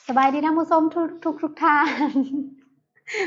ສະບາຍດີທ່ານຜູ້ຊົມທຸກໆ ທຸກໆທ່ານ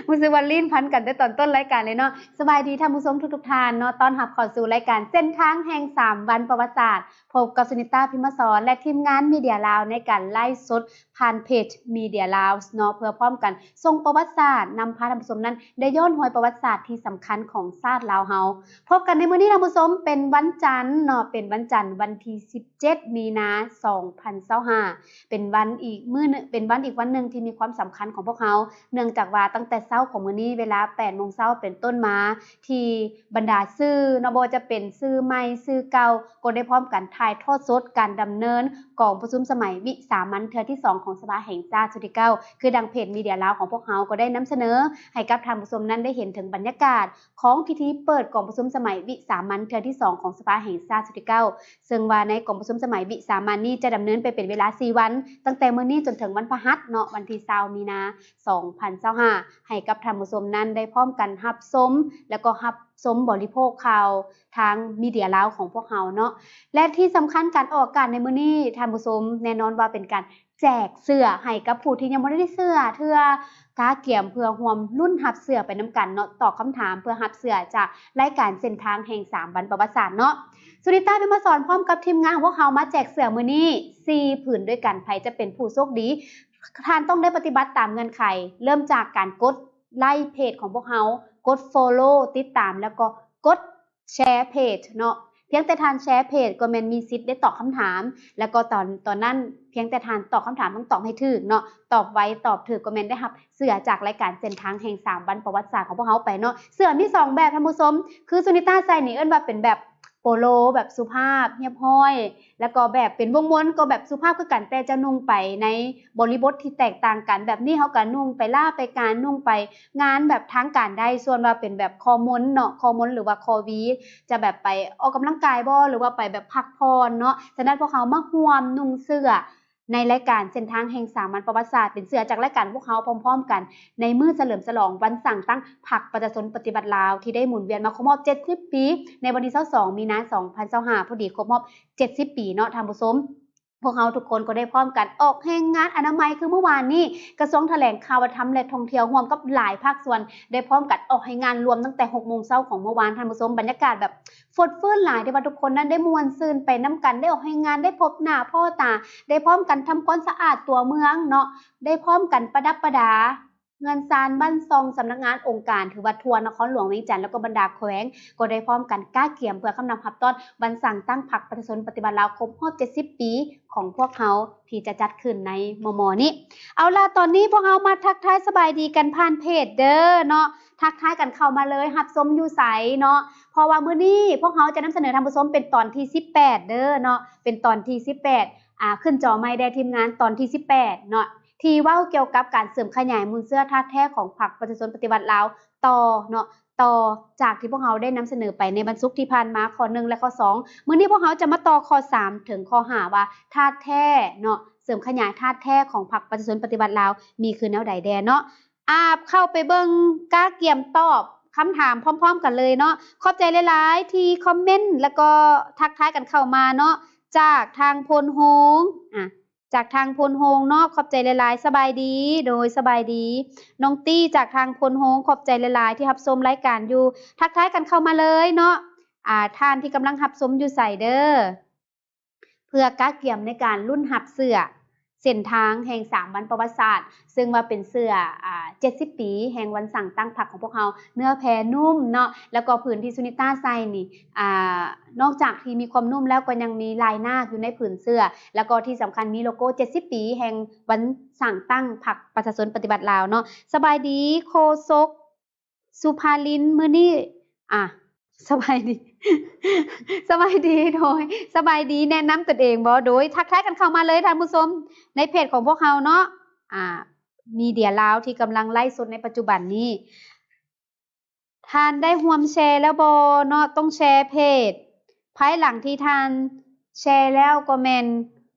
ຮູ້ສຶກວ່າລີ້ນພັນກັນແຕ່ຕອນຕົ້ນລາຍການເລີຍເນາະ. ສະບາຍດີທ່ານຜູ້ຊົມທຸກໆທ່ານເນາະ, ຕ້ອນຮັບເຂົ້າສູ່ລາຍການເສັ້ນທາງແຫ່ງສາມວັນປະຫວັດສາດ, ພົບກັບສຸນິຕາ ພິມມະສອນ ແລະ ທີມງານມີເດຍລາວ ໃນການໄລຟ໌ສົດຜ່ານເພຈມີເດຍລາວເນາະ, ເພື່ອພ້ອມກັນສົ່ງປະຫວັດສາດ, ນຳພາທ່ານຜູ້ຊົມນັ້ນໄດ້ຍ້ອນຮອຍປະຫວັດສາດທີ່ສຳຄັນຂອງຊາດລາວເຮົາ. ພົບກັນໃນມື້ນີ້ທ່ານຜູ້ຊົມ ເປັນວັນຈັນເນາະ, ເປັນວັນຈັນວັນທີສິບເຈັດ ມີນາ ສອງພັນຊາວຫ້າ ເປັນວັນອີກມື້ໜຶ່ງ ເປັນວັນອີກວັນໜຶ່ງທີ່ມີຄວາມສຳຄັນຂອງພວກເຮົາ, ເນື່ອງຈາກວ່າຕັ້ງແຕ່ເຊົ້າຂອງມື້ນີ້ ເວລາແປດໂມງເຊົ້າເປັນຕົ້ນມາ ທີ່ບັນດາສື່ເນາະ, ບໍ່ວ່າຈະເປັນສື່ໃໝ່ ສື່ເກົ່າ ກໍໄດ້ພ້ອມກັນຖ່າຍທອດສົດການດຳເນີນກອງປະຊຸມສະໄໝວິສາມັນເທື່ອທີສອງຂອງສະພາແຫ່ງຊາດຊຸດທີເກົ້າ ຄືດັ່ງເພຈມີເດຍລາວຂອງພວກເຮົາກໍໄດ້ນຳສະເໜີໃຫ້ກັບທ່ານຜູ້ຊົມນັ້ນໄດ້ເຫັນເຖິງບັນຍາກາດ ຂອງພິທີເປີດກອງປະຊຸມສະໄໝວິສາມັນເທື່ອທີສອງຂອງສະພາແຫ່ງຊາດຊຸດທີເກົ້າ ເຊິ່ງວ່າໃນກອງປະຊຸມສະໄໝວິສາມັນນີ້ຈະດຳເນີນໄປເປັນເວລາສີ່ວັນ, ຕັ້ງແຕ່ມື້ນີ້ຈົນເຖິງວັນພະຫັດເນາະ, ວັນທີຊາວ ມີນາ ສອງພັນຊາວຫ້າ ໃຫ້ກັບທ່ານຜູ້ຊົມນັ້ນໄດ້ພ້ອມກັນຮັບຊົມ ແລ້ວກໍຮັບຊົມບໍລິໂພກຂ່າວທາງມີເດຍລາວຂອງພວກເຮົາເນາະ. ແລະທີ່ສຳຄັນການອອກອາກາດໃນມື້ນີ້ ທ່ານຜູ້ຊົມ ແນ່ນອນວ່າເປັນການ ແຈກເສື້ອໃຫ້ກັບຜູ້ທີ່ຍັງບໍ່ໄດ້ເສື້ອເທື່ອ, ກະກຽມເພື່ອຮ່ວມລຸ້ນຮັບເສື້ອໄປນຳກັນເນາະ, ຕອບຄຳຖາມເພື່ອຮັບເສື້ອຈາກລາຍການເສັ້ນທາງແຫ່ງສາມວັນປະຫວັດສາດເນາະ. ສຸນິຕາ ພິມມະສອນ ພ້ອມກັບທີມງານຂອງພວກເຮົາມາແຈກເສື້ອມື້ນີ້ສີ່ຜືນດ້ວຍກັນ. ໃຜຈະເປັນຜູ້ໂຊກດີ? ທ່ານຕ້ອງໄດ້ປະຕິບັດຕາມເງື່ອນໄຂ, ເລີ່ມຈາກການກົດໄລເພຈຂອງພວກເຮົາ, ກົດ follow ຕິດຕາມ ແລ້ວກໍກົດ ແຊເພຈເນາະ. ພຽງແຕ່ທ່ານແຊເພຈກໍແມ່ນມີສິດໄດ້ຕອບຄຳຖາມ, ແລ້ວກໍຕອນ ຕອນນັ້ນພຽງແຕ່ທ່ານຕອບຄຳຖາມຕ້ອງຕອບໃຫ້ຖືກເນາະ, ຕອບໄວຕອບຖືກກໍແມ່ນໄດ້ຮັບເສື້ອຈາກລາຍການເສັ້ນທາງແຫ່ງສາມວັນປະຫວັດສາດຂອງພວກເຮົາໄປເນາະ. ເສື້ອມີສອງແບບທ່ານຜູ້ຊົມ, ຄືສຸນິຕາໃສ່ນີ້ເອີ້ນວ່າເປັນແບບໂປໂລ ແບບສຸພາບຮຽບຮ້ອຍ, ແລ້ວກໍແບບເປັນວົງມົນກໍແບບສຸພາບຄືກັນ, ແຕ່ຈະນຸ່ງໄປໃນ ບໍລິບົດທີ່ແຕກຕ່າງກັນ. ແບບນີ້ເຮົາກໍນຸ່ງໄປລາໄປການ, ນຸ່ງໄປງານແບບທາງການໄດ້, ສ່ວນວ່າເປັນແບບຄໍມົນເນາະ, ຄໍມົນ ຫຼືວ່າຄໍວີ ຈະແບບໄປອອກກຳລັງກາຍບໍ ຫຼືວ່າໄປແບບພັກຜ່ອນເນາະ. ສະນັ້ນພວກເຮົາມາຮ່ວມນຸ່ງເສື້ອໃນລາຍການເສັ້ນທາງແຫ່ງສາມັນປະຫວັດສາດ, ເປັນເສື້ອຈາກລາຍການພວກເຮົາພ້ອມໆກັນ ໃນມື້ສະເຫຼີມສະຫຼອງວັນສ້າງຕັ້ງພັກປະຊາຊົນປະຕິວັດລາວ ທີ່ໄດ້ໝູນວຽນມາຄົບຮອບເຈັດສິບປີ ໃນວັນທີຊາວສອງ ມີນາ ສອງພັນຊາວຫ້າ ພໍດີຄົບຮອບເຈັດສິບປີເນາະທ່ານຜູ້ຊົມ. ພວກເຮົາທຸກຄົນກໍໄດ້ພ້ອມກັນອອກແຮງງານອະນາໄມ ຄືມື້ວານນີ້ ກະຊວງຖະແຫຼງຂ່າວວັດທະນະທຳ ແລະ ທ່ອງທ່ຽວ ຮ່ວມກັບຫຼາຍພາກສ່ວນ ໄດ້ພ້ອມກັນອອກແຮງງານລວມຕັ້ງແຕ່ຫົກໂມງເຊົ້າຂອງມື້ວານ ທ່ານຜູ້ຊົມ. ບັນຍາກາດແບບຟົດຟື້ນຫຼາຍ ທີ່ວ່າທຸກຄົນນັ້ນໄດ້ມ່ວນຊື່ນໄປນຳກັນ, ໄດ້ອອກແຮງງານ, ໄດ້ພົບໜ້າພໍ້ຕາ, ໄດ້ພ້ອມກັນທຳຄວາມສະອາດຕົວເມືອງເນາະ, ໄດ້ພ້ອມກັນປະດັບປະດາ ເຮືອນຊານບ້ານຊ່ອງ, ສຳນັກງານ, ອົງການ ຖືວ່າທົ່ວນະຄອນຫຼວງວຽງຈັນ ແລ້ວກໍບັນດາແຂວງ ກໍໄດ້ພ້ອມກັນກະກຽມເພື່ອຄຳນັບຮັບຕ້ອນວັນສ້າງຕັ້ງພັກປະຊາຊົນປະຕິວັດລາວຄົບຮອບເຈັດສິບປີຂອງພວກເຮົາ ທີ່ຈະຈັດຂຶ້ນໃນມໍ່ໆນີ້. ເອົາລະ ຕອນນີ້ພວກເຮົາມາທັກທາຍສະບາຍດີກັນຜ່ານເພຈເດີເນາະ, ທັກທາຍກັນເຂົ້າມາເລີຍ, ຮັບຊົມຢູ່ໃສເນາະ, ເພາະວ່າມື້ນີ້ພວກເຮົາຈະນຳສະເໜີທ່ານຜູ້ຊົມເປັນຕອນທີສິບແປດເດີເນາະ, ເປັນຕອນທີສິບແປດ ອາ ຂຶ້ນຈໍໃໝ່ແດ່ທີມງານ, ຕອນທີສິບແປດເນາະ. ທີ່ເວົ້າກ່ຽວກັບການເສີມຂະຫຍາຍມູນເຊື້ອທາດແທ້ຂອງພັກປະຊາຊົນປະຕິວັດລາວຕໍ່ເນາະ, ຕໍ່ຈາກທີ່ພວກເຮົາໄດ້ນຳສະເໜີໄປໃນວັນສຸກທີ່ຜ່ານມາຂໍ້ໜຶ່ງ ແລະ ຂໍ້ສອງ. ມື້ນີ້ພວກເຮົາຈະມາຕໍ່ຂໍ້ສາມເຖິງຂໍ້ຫ້າວ່າ ທາດແທ້ເນາະ, ເສີມຂະຫຍາຍທາດແທ້ຂອງພັກປະຊາຊົນປະຕິວັດລາວມີຄືແນວໃດແດ່ເນາະ. ອາ ເຂົ້າໄປເບິ່ງກະກຽມຕອບຄຳຖາມພ້ອມໆກັນເລີຍເນາະ. ຂອບໃຈຫຼາຍໆທີ່ຄອມເມັນ ແລ້ວກໍທັກທາຍກັນເຂົ້າມາເນາະ, ຈາກທາງໂພນໂຮງ ອາ ຈາກທາງໂພນໂຮງເນາະ, ຂອບໃຈຫຼາຍໆ. ສະບາຍດີ, ໂດຍ ສະບາຍດີ ນ້ອງຕີຈາກທາງໂພນໂຮງ, ຂອບໃຈຫຼາຍໆທີ່ຮັບຊົມລາຍການຢູ່. ທັກທາຍກັນເຂົ້າມາເລີຍເນາະ. ອາ ທ່ານທີ່ກຳລັງຮັບຊົມຢູ່ໃສເດີ? ເພື່ອກະກຽມໃນການລຸ້ນຮັບເສື້ອເສັ້ນທາງແຫ່ງສາມວັນປະຫວັດສາດ, ເຊິ່ງວ່າເປັນເສື້ອ ອາ ເຈັດສິບປີແຫ່ງວັນສ້າງຕັ້ງພັກຂອງພວກເຮົາ, ເນື້ອແຜ່ນຸ້ມເນາະ, ແລ້ວກໍຜືນທີ່ສຸນິຕາໃສ່ນີ້ ອາ ນອກຈາກທີ່ມີຄວາມນຸ້ມແລ້ວ ກໍຍັງມີລາຍນາກຢູ່ໃນຜືນເສື້ອ ແລ້ວກໍທີ່ສຳຄັນມີໂລໂກ້ເຈັດສິບປີແຫ່ງວັນສ້າງຕັ້ງພັກປະຊາຊົນປະຕິວັດລາວເນາະ. ສະບາຍດີໂຄສົກສຸພາລິນ ມື້ນີ້ ອາ ສະບາຍດີ ສະບາຍດີ ໂດຍ ສະບາຍດີ ແນະນຳຕົນເອງບໍ? ໂດຍ ທັກທາຍກັນເຂົ້າມາເລີຍທ່ານຜູ້ຊົມ ໃນເພຈຂອງພວກເຮົາເນາະ. ອາ ມີເດຍລາວທີ່ກຳລັງໄລຟ໌ສົດໃນປັດຈຸບັນນີ້. ທ່ານໄດ້ຮ່ວມແຊແລ້ວບໍ່ເນາະ? ຕ້ອງແຊເພຈ. ພາຍຫຼັງທີ່ທ່ານແຊແລ້ວກໍແມ່ນ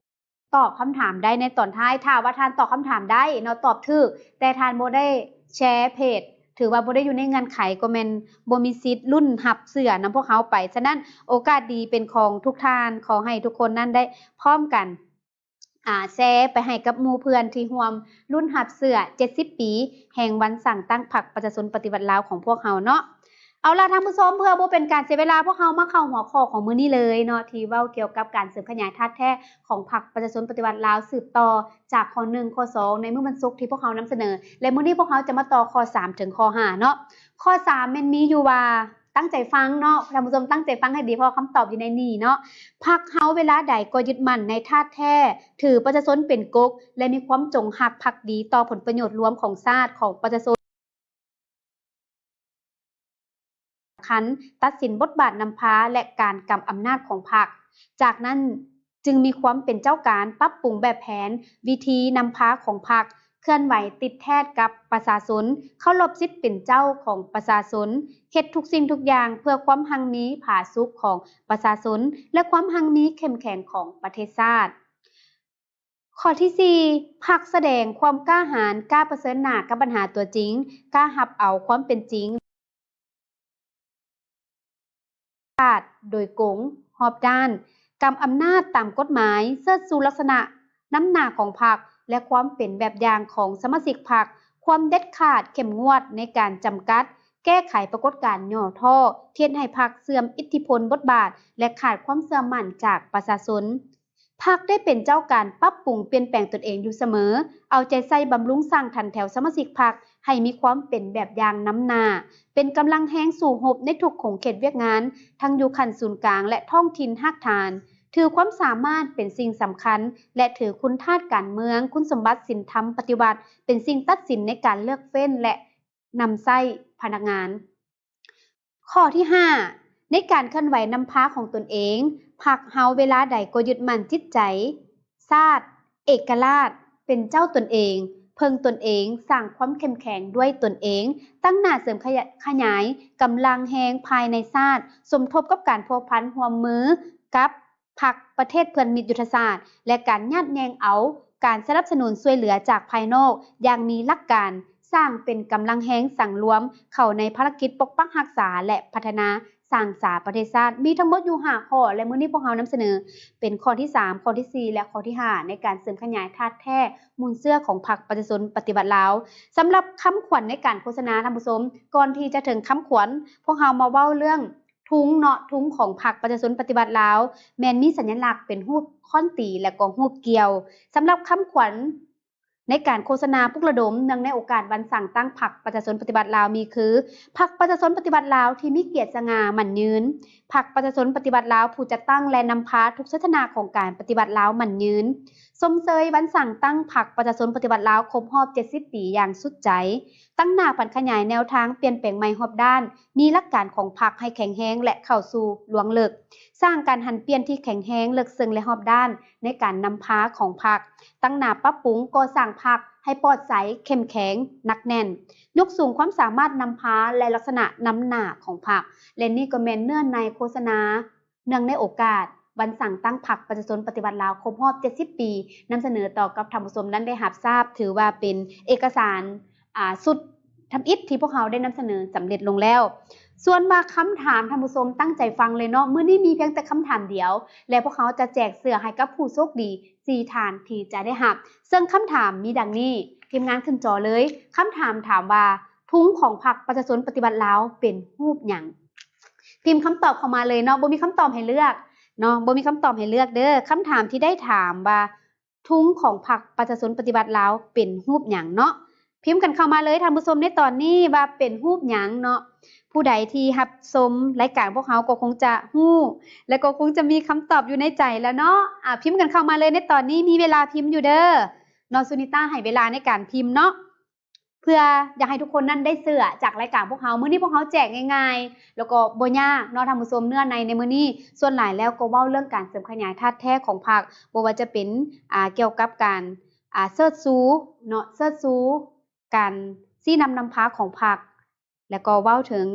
ຕອບຄຳຖາມໄດ້ໃນຕອນທ້າຍ. ຖ້າວ່າທ່ານຕອບຄຳຖາມໄດ້ເນາະ, ຕອບຖືກ, ແຕ່ທ່ານບໍ່ໄດ້ແຊເພຈ, ຖືວ່າບໍ່ໄດ້ຢູ່ໃນເງື່ອນໄຂ, ກໍແມ່ນບໍ່ມີສິດລຸ້ນຮັບເສື້ອນຳພວກເຮົາໄປ. ສະນັ້ນ ໂອກາດດີເປັນຂອງທຸກທ່ານ. ຂໍໃຫ້ທຸກຄົນນັ້ນໄດ້ພ້ອມກັນ ອາ ແຊໄປໃຫ້ກັບໝູ່ເພື່ອນທີ່ຮ່ວມລຸ້ນຮັບເຊື້ອເຈັດສິບປີແຫ່ງວັນສ້າງຕັ້ງພັກປະຊາຊົນປະຕິວັດລາວຂອງພວກເຮົາເນາະ. ເອົາລະທ່ານຜູ້ຊົມ, ເພື່ອບໍ່ເປັນການເສຍເວລາ, ພວກເຮົາມາເຂົ້າຫົວຂໍ້ຂອງມື້ນີ້ເລີຍເນາະ ທີ່ເວົ້າກ່ຽວກັບການເສີມຂະຫຍາຍທາດແທ້ຂອງພັກປະຊາຊົນປະຕິວັດລາວ ສືບຕໍ່ຈາກຂໍ້ໜຶ່ງ ຂໍ້ສອງ ໃນມື້ວັນສຸກທີ່ພວກເຮົານຳສະເໜີ ແລະ ມື້ນີ້ພວກເຮົາຈະມາຕໍ່ຂໍ້ສາມເຖິງຂໍ້ຫ້າເນາະ. ຂໍ້ສາມແມ່ນມີຢູ່ວ່າ ຕັ້ງໃຈຟັງເນາະ ທ່ານຜູ້ຊົມ, ຕັ້ງໃຈຟັງໃຫ້ດີ ເພາະຄຳຕອບຢູ່ໃນນີ້ເນາະ. ພັກເຮົາເວລາໃດກໍຍຶດໝັ້ນໃນທາດແທ້, ຖືປະຊາຊົນເປັນກົກ ແລະ ມີຄວາມຈົງຮັກພັກດີຕໍ່ຜົນປະໂຫຍດລວມຂອງຊາດ, ຂອງປະຊາຊົນ ສຳຄັນ, ຕັດສິນບົດບາດນຳພາ ແລະ ການກຳອຳນາດຂອງພັກ. ຈາກນັ້ນຈຶ່ງມີຄວາມເປັນເຈົ້າການ, ປັບປຸງແບບແຜນ, ວິທີນຳພາຂອງພັກ, ເຄື່ອນໄຫວຕິດແທດກັບປະຊາຊົນ, ເຄົາລົບສິດເປັນເຈົ້າຂອງປະຊາຊົນ, ເຮັດທຸກສິ່ງທຸກຢ່າງເພື່ອຄວາມຮັ່ງມີຜາສຸກຂອງປະຊາຊົນ ແລະ ຄວາມຮັ່ງມີເຂັ້ມແຂງຂອງປະເທດຊາດ. ຂໍ້ທີສີ່ ພັກສະແດງຄວາມກ້າຫານ, ກ້າປະເຊີນໜ້າກັບບັນຫາຕົວຈິງ, ກ້າຮັບເອົາຄວາມເປັນຈິງ ຊາດໂດຍກົງ, ຮອບດ້ານ, ກຳອຳນາດຕາມກົດໝາຍ, ເຊີດຊູລັກສະນະນຳໜ້າຂອງພັກ ແລະ ຄວາມເປັນແບບຢ່າງຂອງສະມາຊິກພັກ, ຄວາມເດັດຂາດເຂັ້ມງວດໃນການຈຳກັດ, ແກ້ໄຂປາກົດການຫຍໍ້ທໍ້ ທີ່ເຮັດໃຫ້ພັກເສື່ອມອິດທິພົນບົດບາດ ແລະ ຂາດຄວາມເຊື່ອໝັ້ນຈາກປະຊາຊົນ. ພັກໄດ້ເປັນເຈົ້າການປັບປຸງປ່ຽນແປງຕົນເອງຢູ່ສະເໝີ, ເອົາໃຈໃສ່ບຳລຸງສ້າງຖັນແຖວສະມາຊິກພັກໃຫ້ມີຄວາມເປັນແບບຢ່າງນຳໜ້າ, ເປັນກຳລັງແຮງສູ້ຮົບໃນທຸກຂົງເຂດວຽກງານ, ທັງຢູ່ຂັ້ນສູນກາງ ແລະ ທ້ອງຖິ່ນຮາກຖານ, ຖືຄວາມສາມາດເປັນສິ່ງສຳຄັນ ແລະ ຖືຄຸນທາດການເມືອງ, ຄຸນສົມບັດສິນທຳປະຕິວັດ ເປັນສິ່ງຕັດສິນໃນການເລືອກເຟ້ນ ແລະ ນຳໃຊ້ພະນັກງານ. ຂໍ້ທີຫ້າ ໃນການເຄື່ອນໄຫວນຳພາຂອງຕົນເອງ, ພັກເຮົາເວລາໃດກໍຍຶດໝັ້ນຈິດໃຈ, ຊາດ, ເອກະລາດ, ເປັນເຈົ້າຕົນເອງ, ເພິ່ງຕົນເອງ, ສ້າງຄວາມເຂັ້ມແຂງດ້ວຍຕົນເອງ, ຕັ້ງໜ້າເສີມຂະຫຍາຍກຳລັງແຮງພາຍໃນຊາດ, ສົມທົບກັບການພົວພັນຮ່ວມມືກັບ ພັກປະເທດເພື່ອນມິດຍຸດທະສາດ ແລະ ການຍາດແຍ່ງເອົາການສະໜັບສະໜູນຊ່ວຍເຫຼືອຈາກພາຍນອກຢ່າງມີຫຼັກການ, ສ້າງເປັນກຳລັງແຮງສັງລວມເຂົ້າໃນພາລະກິດປົກປັກຮັກສາ ແລະ ພັດທະນາສ້າງສາປະເທດຊາດ. ມີທັງໝົດຢູ່ຫ້າຂໍ້ ແລະ ມື້ນີ້ພວກເຮົານຳສະເໜີເປັນຂໍ້ທີສາມ, ຂໍ້ທີສີ່ ແລະ ຂໍ້ທີຫ້າ ໃນການເສີມຂະຫຍາຍທາດແທ້ມູນເຊື້ອຂອງພັກປະຊາຊົນປະຕິວັດລາວ. ສຳລັບຄຳຂວັນໃນການໂຄສະນາ, ທ່ານຜູ້ຊົມ, ກ່ອນທີ່ຈະເຖິງຄຳຂວັນ, ພວກເຮົາມາເວົ້າເລື່ອງ ທຸງເນາະ, ທຸງຂອງພັກປະຊາຊົນປະຕິວັດລາວ ແມ່ນມີສັນຍະລັກເປັນຮູບຄ້ອນຕີ ແລະ ກໍຮູບກ່ຽວ. ສຳລັບຄຳຂວັນໃນການໂຄສະນາປຸກລະດົມ ເນື່ອງໃນໂອກາດວັນສ້າງຕັ້ງພັກປະຊາຊົນປະຕິວັດລາວມີຄື: ພັກປະຊາຊົນປະຕິວັດລາວທີ່ມີກຽດສະຫງ່າໝັ້ນຍືນ, ພັກປະຊາຊົນປະຕິວັດລາວຜູ້ຈັດຕັ້ງ ແລະ ນຳພາທຸກໄຊຊະນະຂອງການປະຕິວັດລາວໝັ້ນຍືນ, ຊົມເຊີຍວັນສ້າງຕັ້ງພັກປະຊາຊົນປະຕິວັດລາວຄົບຮອບເຈັດສິບປີຢ່າງສຸດໃຈ. ຕັ້ງໜ້າຜັນຂະຫຍາຍແນວທາງປ່ຽນແປງໃໝ່ຮອບດ້ານ, ມີຫຼັກການຂອງພັກໃຫ້ແຂງແຮງ ແລະ ເຂົ້າສູ່ລວງເລິກ, ສ້າງການຫັນປ່ຽນທີ່ແຂງແຮງ, ເລິກເຊິ່ງ ແລະ ຮອບດ້ານໃນການນຳພາຂອງພັກ, ຕັ້ງໜ້າປັບປຸງກໍ່ສ້າງພັກໃຫ້ປອດໃສ, ເຂັ້ມແຂງ, ໜັກແໜ້ນ, ຍົກສູງຄວາມສາມາດນຳພາ ແລະ ລັກສະນະນຳໜ້າຂອງພັກ. ແລະ ນີ້ກໍແມ່ນເນື້ອໃນໂຄສະນາ ເນື່ອງໃນໂອກາດວັນສ້າງຕັ້ງພັກປະຊາຊົນປະຕິວັດລາວຄົບຮອບເຈັດສິບປີ, ນຳສະເໜີຕໍ່ກັບທ່ານຜູ້ຊົມນັ້ນໄດ້ຮັບຊາບ, ຖືວ່າເປັນເອກະສານ ອ່າ ຊຸດທຳອິດທີ່ພວກເຮົາໄດ້ນຳສະເໜີສຳເລັດລົງແລ້ວ. ສ່ວນວ່າຄຳຖາມ, ທ່ານຜູ້ຊົມຕັ້ງໃຈຟັງເລີຍເນາະ, ມື້ນີ້ມີພຽງແຕ່ຄຳຖາມດຽວ ແລະ ພວກເຮົາຈະແຈກເສື້ອໃຫ້ກັບຜູ້ໂຊກດີສີ່ທ່ານທີ່ຈະໄດ້ຮັບ. ເຊິ່ງຄຳຖາມມີດັ່ງນີ້, ທີມງານຂຶ້ນຈໍເລີຍ. ຄຳຖາມຖາມວ່າ ທຸງຂອງພັກປະຊາຊົນປະຕິວັດລາວເປັນຮູບຫຍັງ? ພິມຄຳຕອບເຂົ້າມາເລີຍເນາະ, ບໍ່ມີຄຳຕອບໃຫ້ເລືອກເນາະ, ບໍ່ມີຄຳຕອບໃຫ້ເລືອກເດີ້. ຄຳຖາມທີ່ໄດ້ຖາມວ່າ ທຸງຂອງພັກປະຊາຊົນປະຕິວັດລາວເປັນຮູບຫຍັງເນາະ? ພິມກັນເຂົ້າມາເລີຍທ່ານຜູ້ຊົມໃນຕອນນີ້ວ່າເປັນຮູບຫຍັງເນາະ. ຜູ້ໃດທີ່ຮັບຊົມລາຍການພວກເຮົາກໍຄົງຈະຮູ້ ແລະ ກໍຄົງຈະມີຄຳຕອບຢູ່ໃນໃຈແລ້ວເນາະ. ອາ ພິມກັນເຂົ້າມາເລີຍໃນຕອນນີ້, ມີເວລາພິມຢູ່ເດີ້ເນາະ. ສຸນິຕາໃຫ້ເວລາໃນການພິມເນາະ. ເພື່ອຢາກໃຫ້ທຸກຄົນນັ້ນໄດ້ເຊື່ອຈາກລາຍການພວກເຮົາ. ມື້ນີ້ພວກເຮົາແຈກງ່າຍໆ ແລ້ວກໍບໍ່ຍາກເນາະທ່ານຜູ້ຊົມ. ເນື້ອໃນໃນມື້ນີ້ສ່ວນຫຼາຍແລ້ວກໍເວົ້າເລື່ອງການເສີມຂະຫຍາຍທາດແທ້ຂອງພັກ, ບໍ່ວ່າຈະເປັນ ອ່າ ກ່ຽວກັບການ ອ່າ ເຊີດຊູເນາະ, ເຊີດຊູການຊີ້ນຳນຳພາຂອງພັກ, ແລ້ວກໍເວົ້າເຖິງ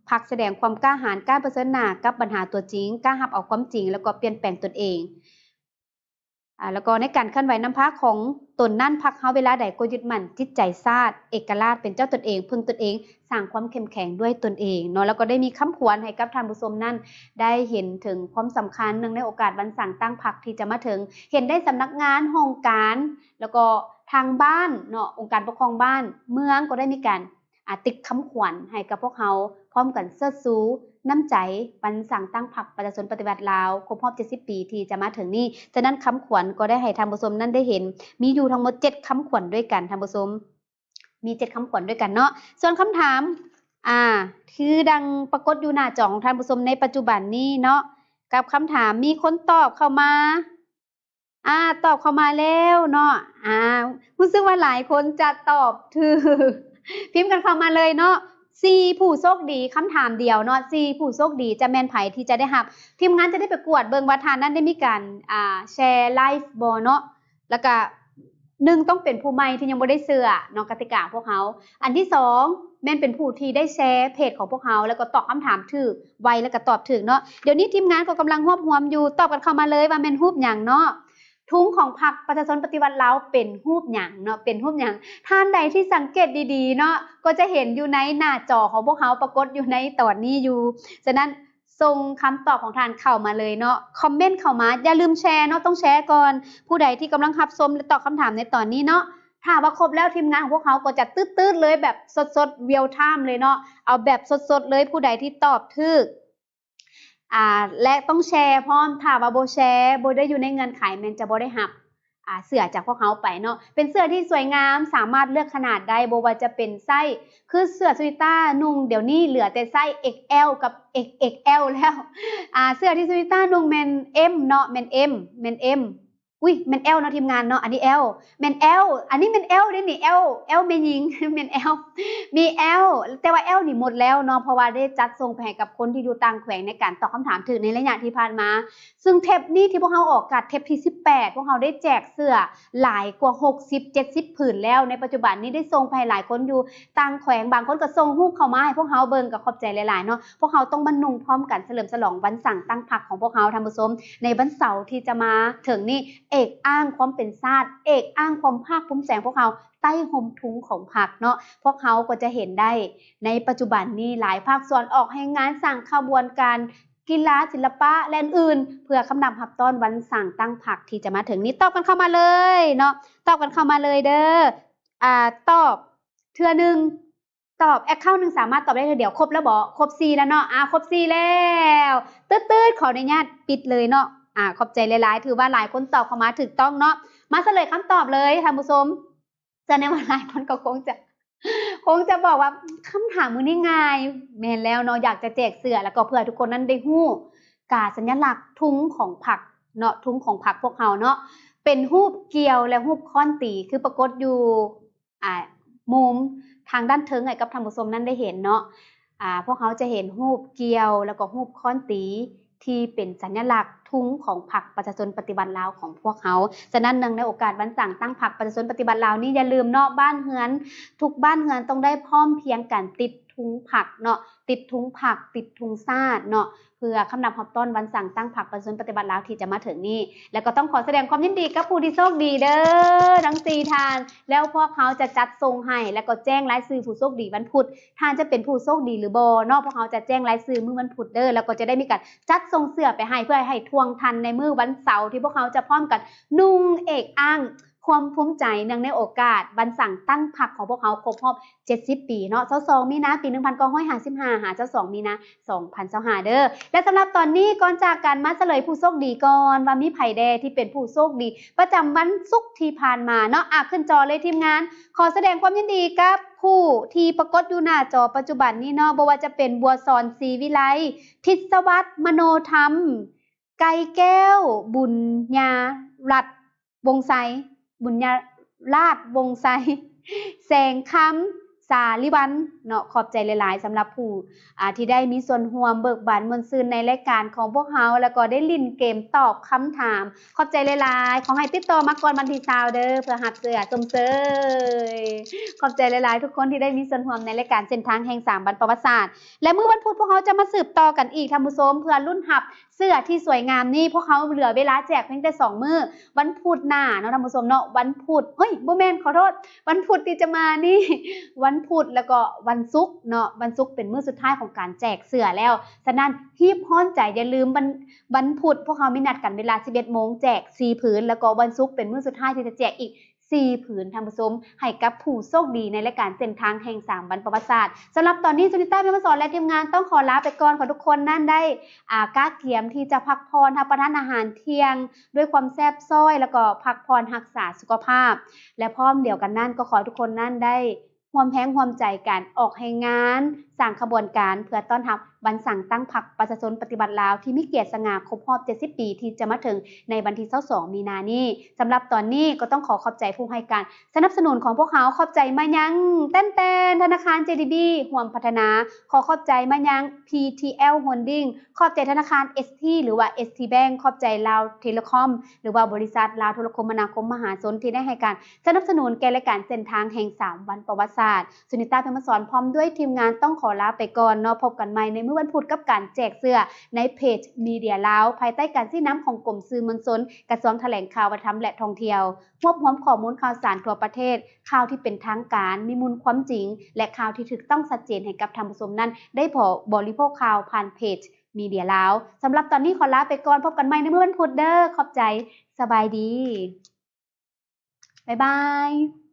ພັກສະແດງຄວາມກ້າຫານ, ກ້າປະເຊີນໜ້າກັບບັນຫາຕົວຈິງ, ກ້າຮັບເອົາຄວາມຈິງ ແລ້ວກໍປ່ຽນແປງຕົນເອງ. ອາ ແລ້ວກໍໃນການເຄື່ອນໄຫວນຳພາຂອງຕົນນັ້ນ ພັກເຮົາເວລາໃດກໍຍຶດໝັ້ນຈິດໃຈຊາດ ເອກະລາດ ເປັນເຈົ້າຕົນເອງ ເພິ່ງຕົນເອງ ສ້າງຄວາມເຂັ້ມແຂງດ້ວຍຕົນເອງເນາະ. ແລ້ວກໍໄດ້ມີຄຳຂວັນໃຫ້ກັບທ່ານຜູ້ຊົມນັ້ນໄດ້ເຫັນເຖິງຄວາມສຳຄັນ ເນື່ອງໃນໂອກາດວັນສ້າງຕັ້ງພັກທີ່ຈະມາເຖິງ, ເຫັນໄດ້ສຳນັກງານ, ຫ້ອງການ ແລ້ວກໍທາງບ້ານເນາະ, ອົງການປົກຄອງບ້ານເມືອງ ກໍໄດ້ມີການ ອາ ຕິດຄຳຂວັນໃຫ້ກັບພວກເຮົາ ພ້ອມກັນເຊີດຊູນ້ຳໃຈວັນສ້າງຕັ້ງພັກປະຊາຊົນປະຕິວັດລາວ ຄົບຮອບເຈັດສິບປີທີ່ຈະມາເຖິງນີ້. ສະນັ້ນ ຄຳຂວັນກໍໄດ້ໃຫ້ທ່ານຜູ້ຊົມນັ້ນໄດ້ເຫັນ ມີຢູ່ທັງໝົດເຈັດຄຳຂວັນດ້ວຍກັນ ທ່ານຜູ້ຊົມ, ມີເຈັດຄຳຂວັນດ້ວຍກັນເນາະ. ສ່ວນຄຳຖາມ ອາ ຄືດັ່ງປາກົດຢູ່ໜ້າຈໍຂອງທ່ານຜູ້ຊົມໃນປັດຈຸບັນນີ້ເນາະ, ກັບຄຳຖາມ ມີຄົນຕອບເຂົ້າມາ ອາ ຕອບເຂົ້າມາແລ້ວເນາະ. ອາ ຮູ້ສຶກວ່າຫຼາຍຄົນຈະຕອບຖືກ ພິມກັນເຂົ້າມາເລີຍເນາະ. ສີ່ຜູ້ໂຊກດີ ຄຳຖາມດຽວເນາະ, ສີ່ຜູ້ໂຊກດີຈະແມ່ນໃຜທີ່ຈະໄດ້ຮັບ? ທີມງານຈະໄດ້ໄປກວດເບິ່ງວ່າທ່ານນັ້ນໄດ້ມີການ ອາ ແຊໄລຟ໌ບໍ່ເນາະ. ແລ້ວກະ ໜຶ່ງ ຕ້ອງເປັນຜູ້ໃໝ່ທີ່ຍັງບໍ່ໄດ້ເຊື່ອເນາະ ກະຕິກາພວກເຮົາ. ອັນທີສອງ ແມ່ນເປັນຜູ້ທີ່ໄດ້ແຊເພຈຂອງພວກເຮົາ ແລ້ວກໍຕອບຄຳຖາມຖືກໄວ ແລ້ວກໍຕອບຖືກເນາະ. ດຽວນີ້ທີມງານກໍກຳລັງຮວບຮວມຢູ່, ຕອບກັນເຂົ້າມາເລີຍວ່າແມ່ນຮູບຫຍັງເນາະ. ທຸງຂອງພັກປະຊາຊົນປະຕິວັດລາວເປັນຮູບຫຍັງເນາະ, ເປັນຮູບຫຍັງ? ທ່ານໃດທີ່ສັງເກດດີໆເນາະ ກໍຈະເຫັນຢູ່ໃນໜ້າຈໍຂອງພວກເຮົາປາກົດຢູ່ໃນຕອນນີ້ຢູ່. ສະນັ້ນ ສົ່ງຄຳຕອບຂອງທ່ານເຂົ້າມາເລີຍເນາະ, ຄອມເມັນເຂົ້າມາ, ຢ່າລືມແຊເນາະ, ຕ້ອງແຊກ່ອນ. ຜູ້ໃດທີ່ກຳລັງຮັບຊົມ ແລະ ຕອບຄຳຖາມໃນຕອນນີ້ເນາະ, ຖ້າວ່າຄົບແລ້ວ ທີມງານຂອງພວກເຮົາກໍຈະຕືດໆເລີຍ ແບບສົດໆ real time ເລີຍເນາະ, ເອົາແບບສົດໆເລີຍ. ຜູ້ໃດທີ່ຕອບຖືກ ອາ ແລະ ຕ້ອງແຊພ້ອມ, ຖ້າວ່າບໍ່ແຊ ບໍ່ໄດ້ຢູ່ໃນເງື່ອນໄຂ ແມ່ນຈະບໍ່ໄດ້ຮັບ ອາ ເສື້ອຈາກພວກເຮົາໄປເນາະ. ເປັນເສື້ອທີ່ສວຍງາມ, ສາມາດເລືອກຂະໜາດໄດ້, ບໍ່ວ່າຈະເປັນໄຊ ຄືເສື້ອສຸລິຕານຸ່ງດຽວນີ້ເຫຼືອແຕ່ໄຊ XL ກັບ XXL ແລ້ວ. ອາ ເສື້ອທີ່ສຸລິຕານຸ່ງແມ່ນ M ເນາະ, ແມ່ນ M ແມ່ນ M. ອຸ້ຍ ແມ່ນ L ເນາະ ທີມງານເນາະ, ອັນນີ້ L ແມ່ນ L ອັນນີ້ແມ່ນ L ເດ້ນີ້ L L ແມ່ຍິງ ແມ່ນ L ມີ L ແຕ່ວ່າ L ນີ້ໝົດແລ້ວເນາະ, ເພາະວ່າໄດ້ຈັດສົ່ງໄປໃຫ້ກັບຄົນທີ່ຢູ່ຕ່າງແຂວງໃນການຕອບຄຳຖາມຖືກໃນໄລຍະທີ່ຜ່ານມາ. ຊຶ່ງເທັບນີ້ທີ່ພວກເຮົາອອກອາກາດເທັບທີສິບແປດ ພວກເຮົາໄດ້ແຈກເສື້ອຫຼາຍກວ່າຫົກສິບ ເຈັດສິບຜືນແລ້ວ. ໃນປັດຈຸບັນນີ້ໄດ້ສົ່ງໄປໃຫ້ຫຼາຍຄົນຢູ່ຕ່າງແຂວງ, ບາງຄົນກໍສົ່ງຮູບເຂົ້າມາໃຫ້ພວກເຮົາເບິ່ງ, ກໍຂອບໃຈຫຼາຍໆເນາະ. ພວກເຮົາຕ້ອງມານຸ່ງພ້ອມກັນສະເຫຼີມສະຫຼອງວັນສ້າງຕັ້ງພັກຂອງພວກເຮົາ, ທ່ານຜູ້ຊົມ, ໃນວັນເສົາທີ່ຈະມາເຖິງນີ້, ເອກອ້າງຄວາມເປັນຊາດ, ເອກອ້າງຄວາມພາກພູມໃຈຂອງພວກເຮົາໃຕ້ຮົ່ມທຸງຂອງພັກເນາະ. ພວກເຮົາກໍຈະເຫັນໄດ້ໃນປັດຈຸບັນນີ້ ຫຼາຍພາກສ່ວນອອກແຮງງານ, ສ້າງຂະບວນການ ກິລາ, ສິລະປະ ແລະ ອື່ນໆ ເພື່ອຄຳນັບຮັບຕ້ອນວັນສ້າງຕັ້ງພັກທີ່ຈະມາເຖິງນີ້. ຕອບກັນເຂົ້າມາເລີຍເນາະ, ຕອບກັນເຂົ້າມາເລີຍເດີ. ອາ ຕອບເທື່ອໜຶ່ງ, ຕອບແອັກເຄົາໜຶ່ງສາມາດຕອບໄດ້ເທື່ອດຽວ. ຄົບແລ້ວບໍ? ຄົບສີ່ແລ້ວເນາະ. ອາ ຄົບສີ່ແລ້ວ. ຕຶດໆ ຂໍອະນຸຍາດປິດເລີຍເນາະ. ອາ ຂອບໃຈຫຼາຍໆ, ຖືວ່າຫຼາຍຄົນຕອບເຂົ້າມາຖືກຕ້ອງເນາະ. ມາສະເຫຼີຍຄຳຕອບເລີຍທ່ານຜູ້ຊົມ. ເຊື່ອແນ່ວ່າຫຼາຍຄົນກໍຄົງຈະ ຄົງຈະບອກວ່າ ຄຳຖາມມື້ນີ້ງ່າຍ. ແມ່ນແລ້ວເນາະ, ຢາກຈະແຈກເສື້ອ ແລ້ວກໍເພື່ອໃຫ້ທຸກຄົນນັ້ນໄດ້ຮູ້ກາສັນຍະລັກທຸງຂອງພັກເນາະ, ທຸງຂອງພັກພວກເຮົາເນາະ, ເປັນຮູບກ່ຽວ ແລະ ຮູບຄ້ອນຕີ ຄືປາກົດຢູ່ ອາ ມຸມທາງດ້ານເທິງໃຫ້ກັບທ່ານຜູ້ຊົມນັ້ນໄດ້ເຫັນເນາະ. ອາ ພວກເຮົາຈະເຫັນຮູບກ່ຽວ ແລ້ວກໍຮູບຄ້ອນຕີ ທີ່ເປັນສັນຍະລັກທຸງຂອງພັກປະຊາຊົນປະຕິວັດລາວຂອງພວກເຮົາ. ສະນັ້ນ ເນື່ອງໃນໂອກາດວັນສ້າງຕັ້ງພັກປະຊາຊົນປະຕິວັດລາວນີ້ ຢ່າລືມເນາະ, ບ້ານເຮືອນ ທຸກບ້ານເຮືອນຕ້ອງໄດ້ພ້ອມພຽງກັນຕິດທຸງພັກເນາະ, ຕິດທຸງພັກ, ຕິດທຸງຊາດເນາະ, ເພື່ອຄຳນັບຮັບຕ້ອນວັນສ້າງຕັ້ງພັກປະຊາຊົນປະຕິວັດລາວທີ່ຈະມາເຖິງນີ້. ແລ້ວກໍຕ້ອງຂໍສະແດງຄວາມຍິນດີກັບຜູ້ທີ່ໂຊກດີເດີ ທັງສີ່ທ່ານ. ແລ້ວພວກເຮົາຈະຈັດສົ່ງໃຫ້ ແລ້ວກໍແຈ້ງລາຍຊື່ຜູ້ໂຊກດີວັນພຸດ. ທ່ານຈະເປັນຜູ້ໂຊກດີຫຼືບໍ່ເນາະ, ພວກເຮົາຈະແຈ້ງລາຍຊື່ມື້ວັນພຸດເດີ, ແລ້ວກໍຈະໄດ້ມີການຈັດສົ່ງເສື້ອໄປໃຫ້ ເພື່ອໃຫ້ທ່ວງທັນໃນມື້ວັນເສົາ ທີ່ພວກເຮົາຈະພ້ອມກັນນຸ່ງເອກອ້າງຄວາມພູມໃຈ ເນື່ອງໃນໂອກາດວັນສ້າງຕັ້ງພັກຂອງພວກເຮົາຄົບຮອບເຈັດສິບປີເນາະ, ຊາວສອງມີນາ ປີໜຶ່ງພັນເກົ້າຮ້ອຍຫ້າສິບຫ້າ ຫາ ຊາວສອງມີນາ ສອງພັນຊາວຫ້າເດີ. ແລະ ສຳລັບຕອນນີ້ ກ່ອນຈາກກັນ ມາສະເຫຼີຍຜູ້ໂຊກດີກ່ອນ ວ່າມີໃຜແດ່ທີ່ເປັນຜູ້ໂຊກດີປະຈຳວັນສຸກທີ່ຜ່ານມາເນາະ. ອາ ຂຶ້ນຈໍເລີຍທີມງານ. ຂໍສະແດງຄວາມຍິນດີກັບຜູ້ທີ່ປາກົດຢູ່ໜ້າຈໍປັດຈຸບັນນີ້ເນາະ, ບໍ່ວ່າຈະເປັນ ບົວສອນ ສີວິໄລ, ທິດສະຫວັດ ມະໂນທຳ, ໄກ່ແກ້ວ ບຸນຍາລັດ ວົງໄຊ, ບຸນຍາລາດ ວົງໄຊ, ແສງຄຳ ສາລິວັນເນາະ. ຂອບໃຈຫຼາຍໆ ສຳລັບຜູ້ ອາ ທີ່ໄດ້ມີສ່ວນຮ່ວມເບີກບານມ່ວນຊື່ນໃນລາຍການຂອງພວກເຮົາ ແລ້ວກໍໄດ້ຫຼິ້ນເກມຕອບຄຳຖາມ. ຂອບໃຈຫຼາຍໆ. ຂໍໃຫ້ຕິດຕໍ່ມາກ່ອນວັນທີຊາວເດີ ເພື່ອຮັບເສື້ອຊົມເຊີຍ. ຂອບໃຈຫຼາຍໆ ທຸກຄົນທີ່ໄດ້ມີສ່ວນຮ່ວມໃນລາຍການເສັ້ນທາງແຫ່ງສາມວັນປະຫວັດສາດ. ແລະ ມື້ວັນພຸດພວກເຮົາຈະມາສືບຕໍ່ກັນອີກ ທ່ານຜູ້ຊົມ, ເພື່ອລຸ້ນຮັບ ເສື້ອທີ່ສວຍງາມນີ້ ພວກເຮົາເຫຼືອເວລາແຈກພຽງແຕ່ສອງມື້ ວັນພຸດໜ້າເນາະທ່ານຜູ້ຊົມເນາະ ວັນພຸດ ເອີຍ ບໍ່ແມ່ນ ຂໍໂທດ ວັນພຸດທີ່ຈະມານີ້ ວັນພຸດ ແລ້ວກໍວັນສຸກເນາະ ວັນສຸກເປັນມື້ສຸດທ້າຍຂອງການແຈກເສື້ອແລ້ວ. ສະນັ້ນ ຮີບຮ້ອນໃຈ ຢ່າລືມ ວັນ ວັນພຸດ ພວກເຮົາມີນັດກັນເວລາສິບເອັດໂມງ ແຈກສີ່ຜືນ ແລ້ວກໍວັນສຸກເປັນມື້ສຸດທ້າຍທີ່ຈະແຈກອີກສີ່ຜືນ ທ່ານຜູ້ຊົມ ໃຫ້ກັບຜູ້ໂຊກດີໃນລາຍການເສັ້ນທາງແຫ່ງສາມວັນປະຫວັດສາດ. ສຳລັບຕອນນີ້ ສຸນິຕາ ເພັດມະສອນ ແລະ ທີມງານຕ້ອງຂໍລາໄປກ່ອນ. ຂໍທຸກຄົນນັ້ນໄດ້ ອາ ກະກຽມທີ່ຈະພັກຜ່ອນ ຮັບປະທານອາຫານທ່ຽງດ້ວຍຄວາມແຊບຊ້ອຍ ແລ້ວກໍພັກຜ່ອນຮັກສາສຸຂະພາບ ແລະ ພ້ອມດຽວກັນນັ້ນ ກໍຂໍໃຫ້ທຸກຄົນນັ້ນໄດ້ຮ່ວມແຮງຮ່ວມໃຈກັນ ອອກແຮງງານ ສ້າງຂະບວນການເພື່ອຕ້ອນຮັບວັນສ້າງຕັ້ງພັກປະຊາຊົນປະຕິວັດລາວ ທີ່ມີກຽດສະຫງ່າຄົບຮອບເຈັດສິບປີ ທີ່ຈະມາເຖິງໃນວັນທີຊາວສອງມີນານີ້. ສຳລັບຕອນນີ້ກໍຕ້ອງຂໍຂອບໃຈຜູ້ໃຫ້ການສະໜັບສະໜູນຂອງພວກເຮົາ, ຂອບໃຈມາຍັງ ແຕ່ນໆ ທະນາຄານ ເຈດີບີ ຮ່ວມພັດທະນາ, ຂໍຂອບໃຈມາຍັງ ພີທີແອລ ໂຮນດິງ, ຂອບໃຈທະນາຄານ ເອສທີ ຫຼືວ່າ ເອສທີ ແບັງ, ຂອບໃຈລາວເທເລຄອມ ຫຼືວ່າບໍລິສັດລາວໂທລະຄົມມະນາຄົມມະຫາຊົນ ທີ່ໄດ້ໃຫ້ການສະໜັບສະໜູນແກ່ລາຍການເສັ້ນທາງແຫ່ງສາມວັນປະຫວັດສາດ. ສຸນິຕາ ເພັດມະສອນ ພ້ອມດ້ວຍທີມງານຕ້ອງຂໍລາໄປກ່ອນເນາະ. ພົບກັນໃໝ່ໃນມື້ວັນພຸດກັບການແຈກເສື້ອໃນເພຈມີເດຍລາວ ພາຍໃຕ້ການຊີ້ນຳຂອງກົມສື່ມວນຊົນ ກະຊວງຖະແຫຼງຂ່າວ ວັດທະນະທຳ ແລະ ທ່ອງທ່ຽວ. ຮວບຮວມຂໍ້ມູນຂ່າວສານທົ່ວປະເທດ, ຂ່າວທີ່ເປັນທາງການ, ມີມູນຄວາມຈິງ ແລະ ຂ່າວທີ່ຖືກຕ້ອງຊັດເຈນໃຫ້ກັບທ່ານຜູ້ຊົມນັ້ນໄດ້ພໍບໍລິໂພກຂ່າວຜ່ານເພຈມີເດຍລາວ. ສຳລັບຕອນນີ້ຂໍລາໄປກ່ອນ, ພົບກັນໃໝ່ໃນມື້ວັນພຸດເດີ້. ຂອບໃຈ, ສະບາຍດີ, ບາຍບາຍ.